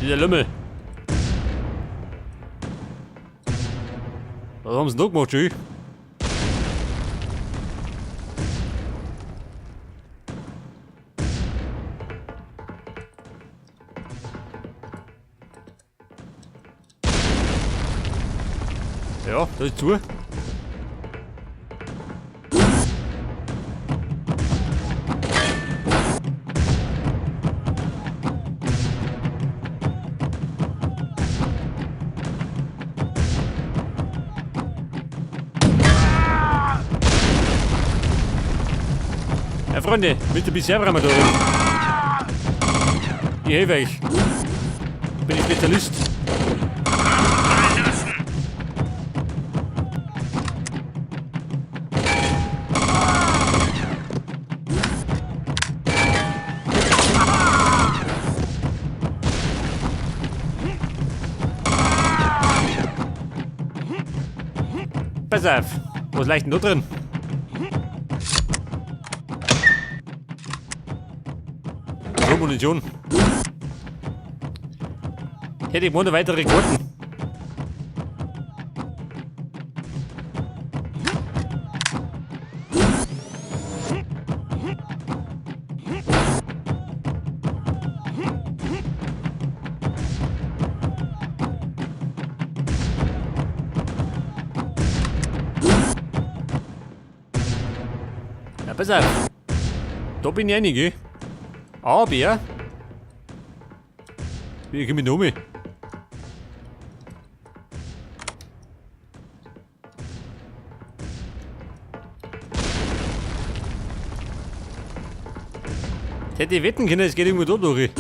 Dieser Lümmel. Was haben sie denn da gemacht, Schü? Ja, da ist zu. Ja, Freunde, mit ein bisschen wir da rum. Ich helfe euch. Bin ich Spezialist. Pass auf, was leicht denn da drin? So, Munition. Hätte ich mal weitere Karten. Ja, pass auf. Da bin ich einig, Aber, wie komme ich noch mit? Hätte ich wetten können, es geht irgendwo da durch.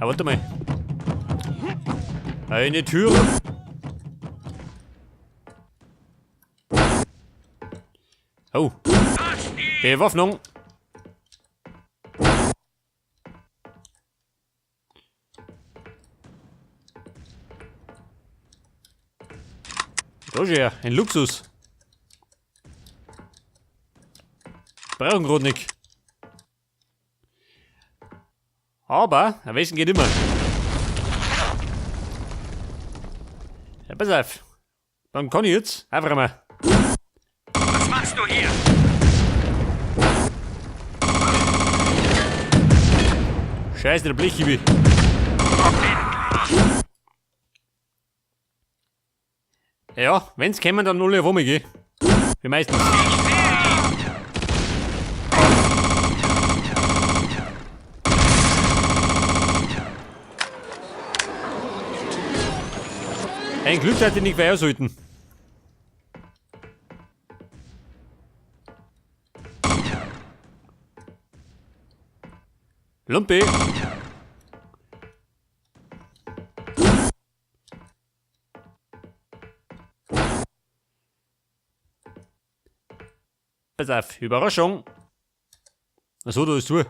Ah, warte mal. Eine Tür. Oh. Bewaffnung. Das ist ja ein Luxus. Brauchen gerade nicht. Aber, am besten geht immer. Ja, pass auf. Dann kann ich jetzt einfach mal. Was machst du hier? Scheiße, der Blechhiebe. Ja, wenn's kämen, dann null auf einmal, gell? Wie meistens. Ein Glück, dass die nicht weiter sollten. Lumpi! Pass auf, Überraschung! Achso, da ist zu.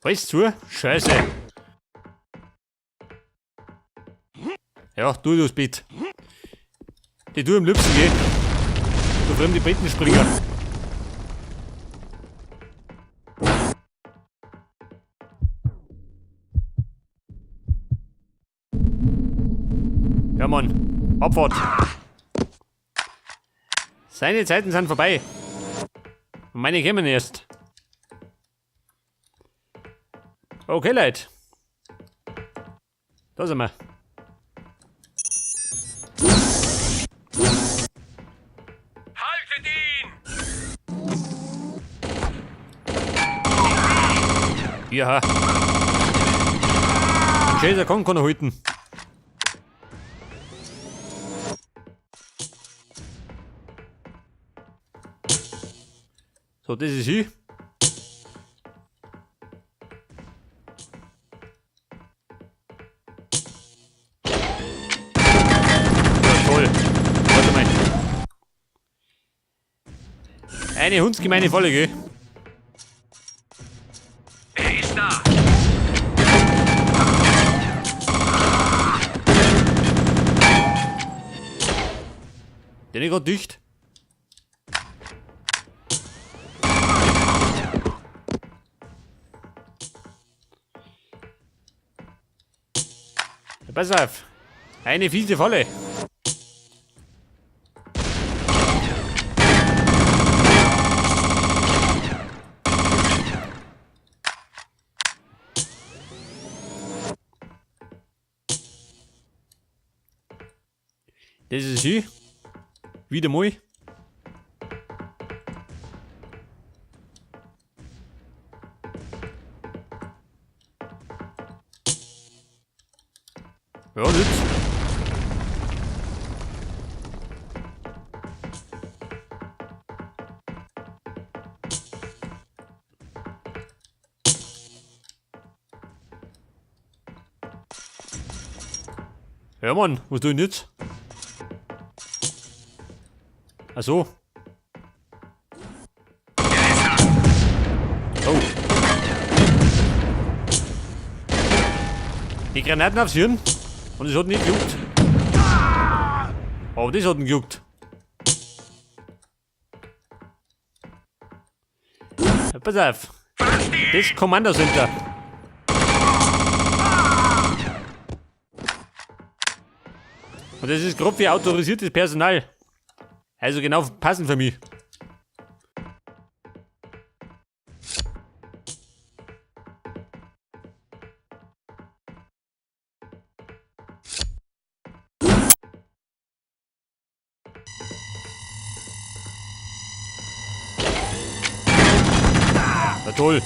Alles zu? Scheiße. Ja, du das Bett. Die du am liebsten, geh. Du fremde Bettenspringer. Ja, Mann. Abfahrt. Seine Zeiten sind vorbei. Und meine kämen erst. Okay, Leute. Da sind wir. Haltet ihn! Ja. Scheiße, kann keiner halten. So, das ist sie. Ja, toll. Warte mal. Eine hundsgemeine Falle, gell? Den ich grad dicht. Ja, pass auf. Eine fiese Falle. Das ist sie. Wieder mal. Ja, nützt. Ja, Mann, was tue ich denn jetzt? Ach so. Oh. Die Granaten aufs Hirn. Und es hat nicht gejuckt. Aber das hat ihn gejuckt. Ja, pass auf. Das Kommando Center. Und das ist grob wie autorisiertes Personal. Also genau passend für mich. Na toll.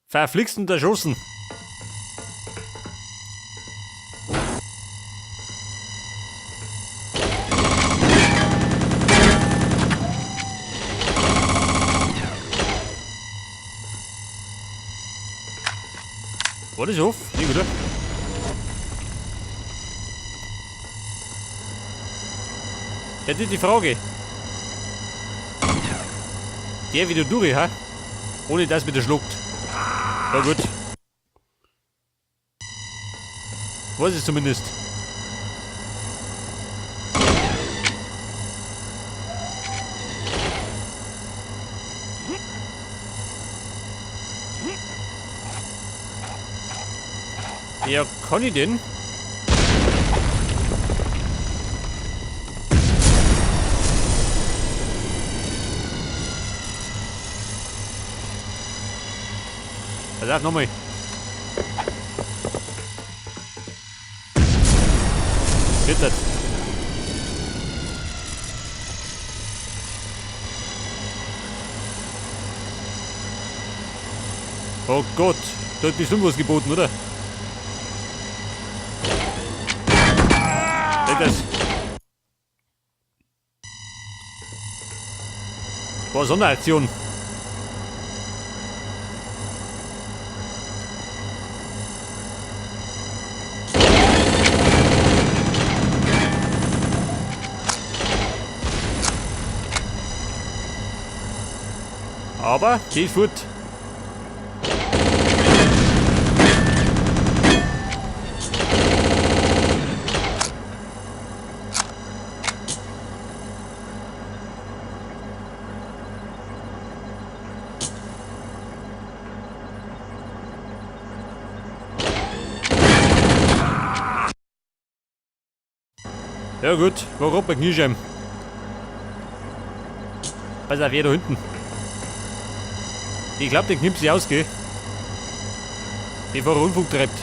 Verflixt und erschossen. War das off? Nee, oder? Ja, das ist die Frage. Der wieder durch, ha? Ohne dass wieder schluckt. Ja gut. Weiß ich zumindest. Ja, kann ich denn? Pass auf, nochmal. Wird das? Oh Gott, da hat bestimmt was geboten, oder? Das war Sonderaktion. Aber die ist fort. Ja gut, war grad bei Kniescheiben. Pass auf, er da hinten. Ich glaub, den knippt sich aus, gell? Bevor er Unfug treibt.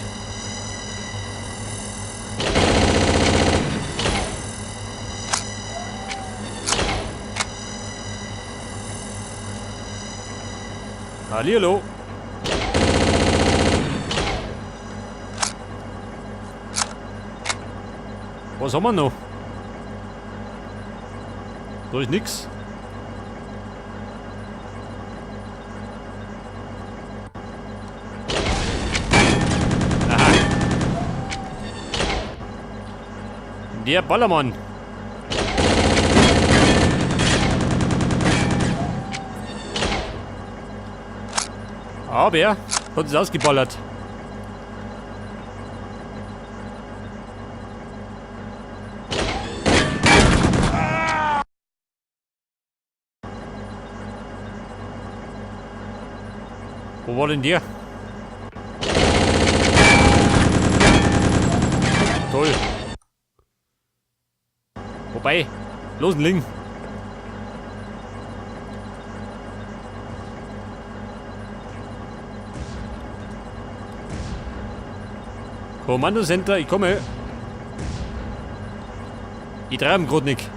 Hallihallo. Was haben wir noch? Da ist nix. Aha. Der Ballermann. Aber er hat es ausgeballert. Wo war denn der? Toll. Wobei, los ein Ling. Kommandocenter, ich komme. Ich treibe grad nicht.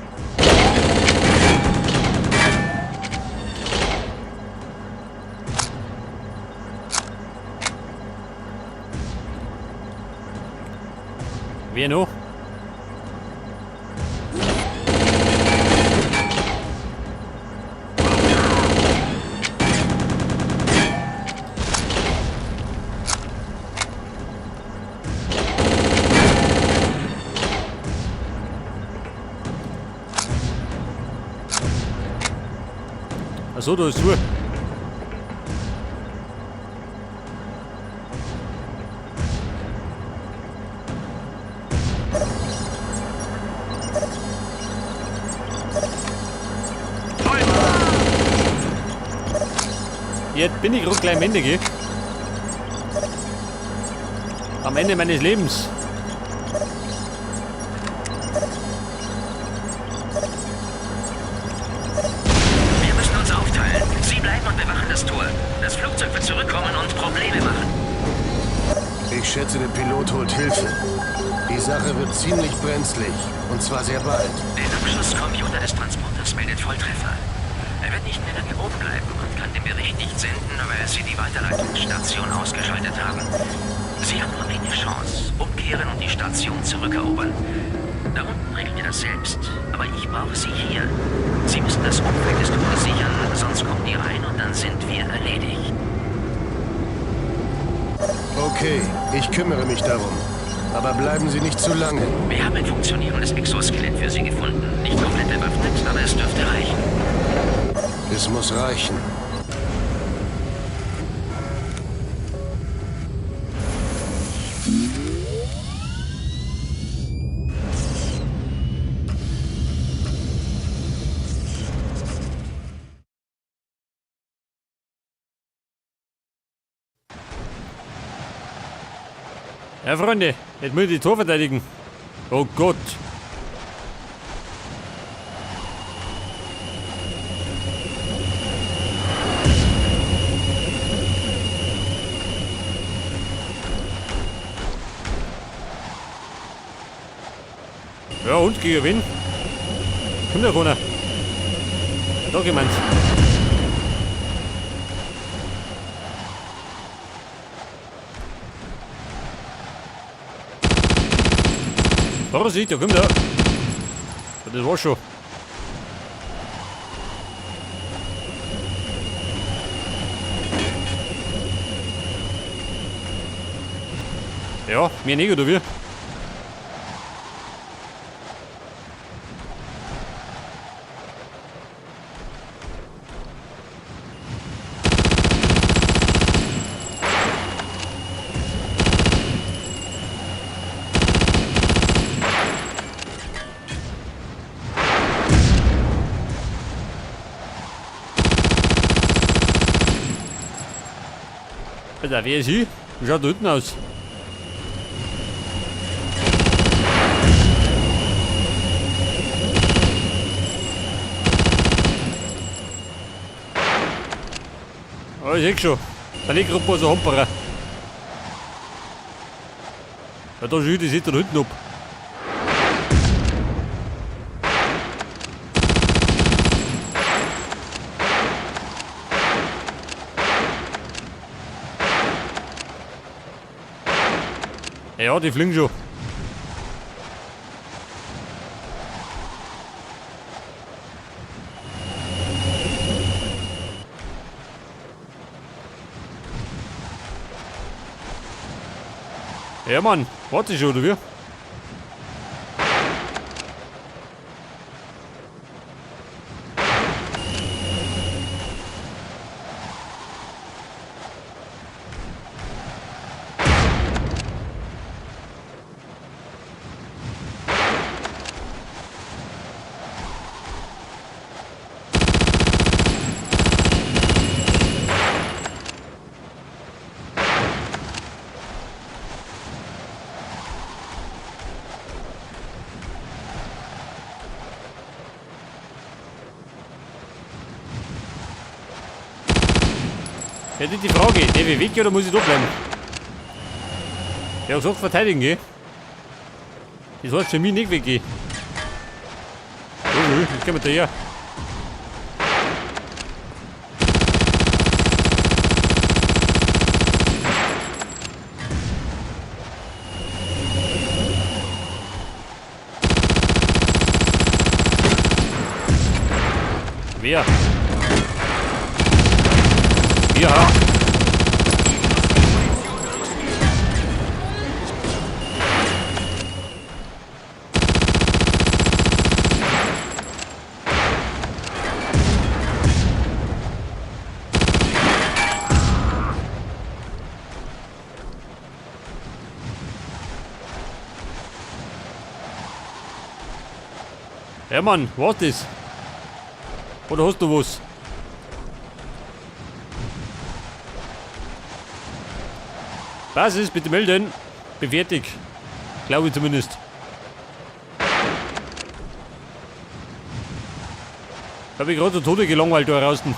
Wer noch? Achso, da ist zu. Jetzt bin ich gerade gleich am Ende, gell? Am Ende meines Lebens. Wir müssen uns aufteilen. Sie bleiben und bewachen das Tor. Das Flugzeug wird zurückkommen und Probleme machen. Ich schätze, der Pilot holt Hilfe. Die Sache wird ziemlich brenzlig. Und zwar sehr bald. Der Abschusscomputer des Transporters meldet Volltreffer. Er wird nicht mehr lange oben bleiben und kann den Bericht nicht senden, weil sie die Weiterleitungsstation ausgeschaltet haben. Sie haben nur eine Chance. Umkehren und die Station zurückerobern. Da unten regeln wir das selbst, aber ich brauche Sie hier. Sie müssen das Umfeld des Tores sichern, sonst kommen die rein und dann sind wir erledigt. Okay, ich kümmere mich darum. Aber bleiben Sie nicht zu lange. Wir haben ein funktionierendes Exoskelett für Sie gefunden. Nicht komplett bewaffnet, aber es dürfte reichen. Es muss reichen. Ja, Freunde, jetzt muss ich die Tor verteidigen. Oh Gott. Ja, und gegen wen? Kommt der keiner? Da gemeint. Vorsicht, da kommt er. Das war schon. Ja, mir nicht, oder wie? Alter, wer ist hier? Wie schaut da hinten aus? Oh, ich seh schon. Da liegt gerade so Hamperer. Ja, da schießt die sieht da hinten ab. Ja, die fliegen schon. Ja, Mann, warte schon, oder wie? Ja, das ist die Frage. Der will weg oder muss ich da bleiben? Ja, gesagt, verteidigen, gell? Das heißt für mich nicht weggehen. Oh, jetzt kommen wir da her. Wer? Ja. Ja, Mann, was das? Oder hast du was? Basis, bitte melden. Bin fertig. Glaube ich zumindest. Hab ich gerade zu Tode gelangweilt da draußen.